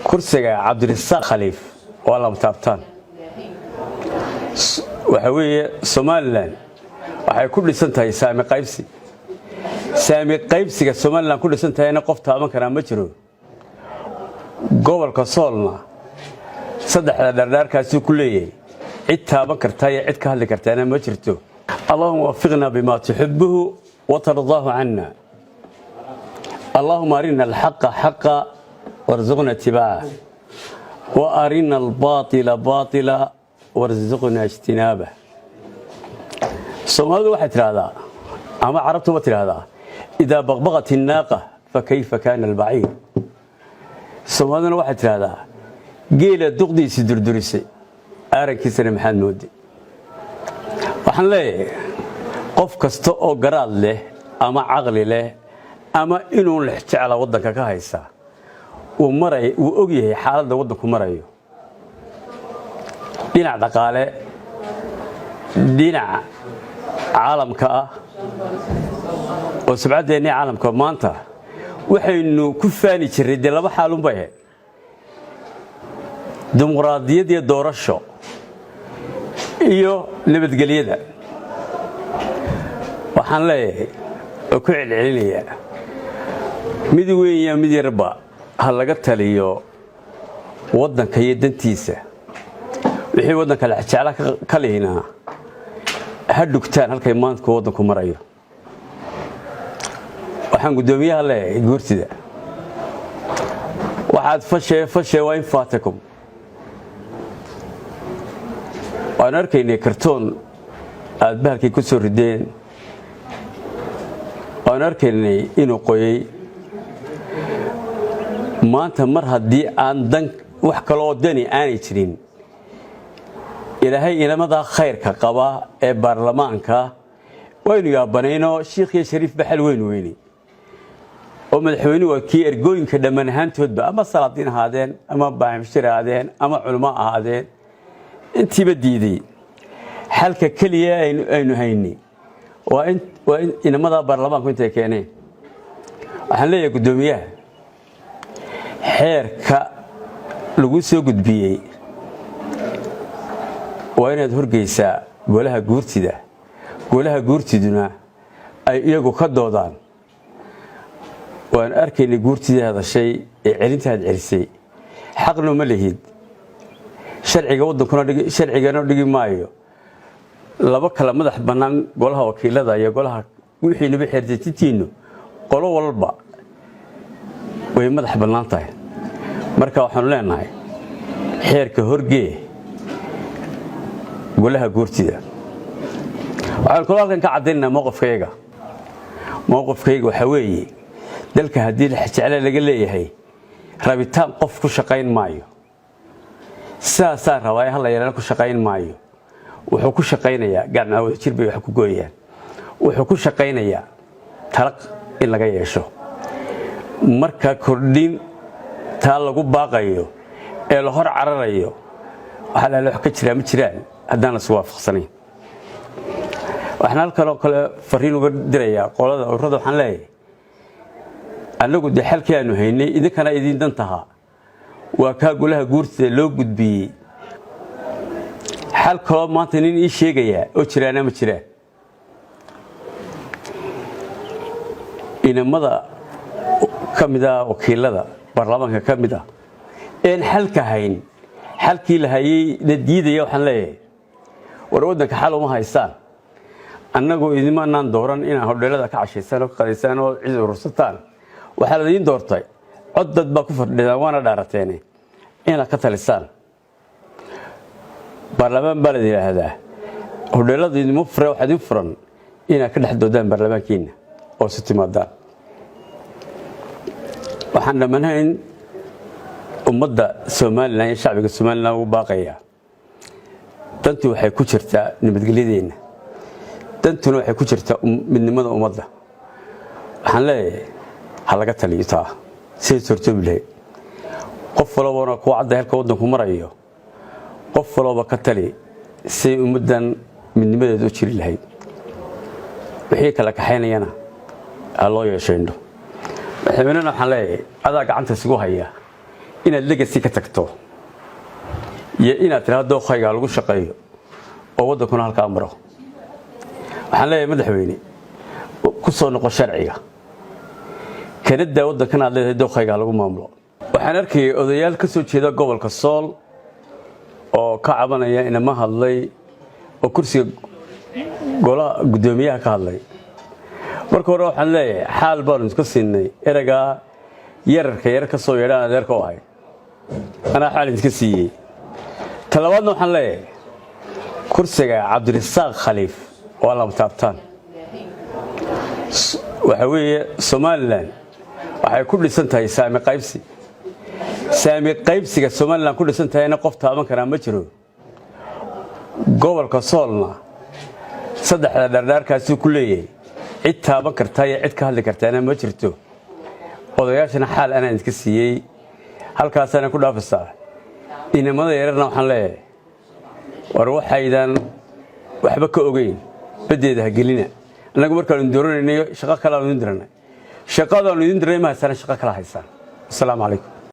Kursiga Cabdirasaaq Khaliif waa lama taabtaan. Waxa weeye, Somaliland waxay ku dhisan tahay saami qaybsi. Saami qaybsiga Somaliland ku dhisan tahayna qof taaban karaa ma jiro. Gobolka Soolna saddexda dhardhaarkaasuu ku leeyahay. Cid taaban kartaa iyo cid ka hadli kartaana ma jirto. اللهم وفقنا بما تحبه وترضاه عنا، اللهم أرنا الحق حقا وارزقنا اتباعه، وأرنا الباطل باطلا وارزقنا اجتنابه. Soomaalidu waxay tidhaahdaa, ama Carabtuba tidhaahdaa, إذا بقبقت الناقة فكيف كان البعير. Soomaaliduna waxay tidhaahdaa, geela duqdiisi durdurisay, aarankiisana maxaad mooday? Waxaan leeyahay, qof kasta oo garaad leh ama caqli leh ama inuu lex jecla waddanka ka haysa uu maray, wuu og yahay xaaladda waddanku marayo, dhinac dhaqaale, dhinac caalamka ah, oo sabcaddeenii caalamka maanta waxaynu ku faani jirray dee laba xaalun bay ahayd: dimuqraadiyad iyo doorasho iyo nabadgelyada. Waxaan leeyahay oo ku celcelinayaa, mid weyn iyo mid yarba ha laga taliyo waddanka iyo dantiisa. Wixii waddanka lexjecla ka lihinaa ha dhugtaan halkay maanta waddanku marayo. Waxaan guddoomiyaha leeyahay guurtida, waxaad fashee fashee waa in faatakum. Waan arkaynay kartoon aad bahalkii ku soo rideen, waan arkaynay inuu qoyay. Maanta mar haddii aan dan wax kaleoo dani aanay jirin, Ilaahay inamadaa khayrka qaba ee baarlamaanka waynu yaabanaynoo Shiikh iyo Shariif baxal weynu weynay, oo madaxweynuhu waa kii ergooyinka dhammaan ahaantoodba, ama salaadiin ahaadeen ama baamshir ahaadeen ama culimo ahaadeen, intiiba diiday. Xalka keliya aynu haynay waa in inamadaa baarlamaanku intay keeneen. Waxaan leeyahay guddoomiyaha, xeerka lagu soo gudbiyey waa inaad horgeysaa golaha guurtida, golaha guurtiduna ay iyagu ka doodaan. Waan arkaynay guurtidii hadashay ee celintaad celisay. Xaqna ma lihid, sharciga waddankuna sharcigana dhigi maayo laba kala madax bannaan, golaha wakiilada iyo golaha wixiinuba xeerdejintiinnu. Qolo walba way madax bannaan tahay. Marka waxaanu leenahay, xeerka horgee golaha guurtida. Waxaan kaloo halkan ka caddaynaynaa mowqifkayaga. Mowqifkayga waxaa weeye, dalka haddii jecle laga leeyahay, rabitaan qof ku shaqayn maayo. Sidaasaa rabaa hala yeelana ku shaqayn maayo. Wuxuu ku shaqaynayaa gacmaa wada jir bay wax ku gooyaan. Wuxuu ku shaqaynayaa talaq in laga yeesho. Marka kordhin taa lagu baaqayo ee la hor cararayo, waxaa laala wax ka jiraa ma jiraan haddaan la isku waafaqsanayn. Waxaan halkanoo kale fariin uga dirayaa qolada ururada. Waxaan leeyahay, annagu dee xalkii aanu haynay, idinkana idiin dan tahaa, waa kaa golaha guurtida loo gudbiyey. Xal kaloo maanta nin ii sheegayaa oo jiraana ma jiraan. Inamada ka mid ah wakiilada baarlamaanka ka mid ah een xalka hayn, xalkii la hayay na diidaya, waxaan leeyahay, war waddanka xal uma haystaan. Annagu idimaanaan dooran inaa hodheelada ka cashaysaan oo ka qadaysaan oo cid urursataan. Waxaa la idiin doortay cod dad baa ku fadhidaan, waana dhaarateene inaad ka talisaan. Baarlamaan baa la yidhaahdaa. Hodheelada idinma fure, waxaa idin furan inaad ka dhex doodaan baarlamaankiina oo isu timaadaan. Waxaan dhammaanayn ummadda Somaliland iyo shacbiga Somaliland ugu baaqayaa, dantu waxay ku jirtaa nabadgelyadeenna, dantuna waxay ku jirtaa midnimada ummadda. Waxaan leeyahay, ha laga taliyo taa siday suurtoobi lahayd. Qof walobana kuwa cadda halka waddanku marayo, qof walooba ka tali siay ummaddan midnimadeeda u jiri lahayd. Wixii kala kaxaynayana ha loo yeesho indho. Madaxweynena waxaan leeyahay, adaa gacanta isugu haya. Inaad legacy ka tagto iyo inaad tidhahdo dookhayga lagu shaqeeyo oo waddankuna halkaa maro. Waxaan leeyahay, madaxweyne, ku soo noqo sharciga, kana daa waddankan aad leedahay dookhayga lagu maamulo. Waxaan arkayay odayaal ka soo jeeda gobolka Sool oo ka cabanaya inama hadlay oo kursiga golaha guddoomiyaha ka hadlay. Marka hore waxaan leeyahay, xaal baanu iska siinay ereygaa yararka yar ka soo yeedhaan adeerka u ahay, anaa xaal iska siiyey. Talabaadna waxaan leeyahay, kursiga Cabdirasaaq Khaliif waa lama taabtaan. Waxa weeye, Somaliland waxay ku dhisan tahay saami qaybsi. Saami qaybsiga Somaliland ku dhisan tahayna qof taaban karaa ma jiro. Gobolka Soolna saddexda dhardhaarkaasuu ku leeyahay. Cid taaban kartaa iyo cid ka hadli kartaana ma jirto. Odayaashana xaal anaa idinka siiyey, halkaasaana ku dhaafaysaa. Inamada yararna waxaan leeyahay, war waxaydan waxba ka ogeyn baddeeda ha gelina. Annagu markaanu dooranaynay shaqo kale aanu idin dirannay, shaqadaanu idin dirnay ma haysaan, shaqo kala haysaan. Asalaamu calaykum.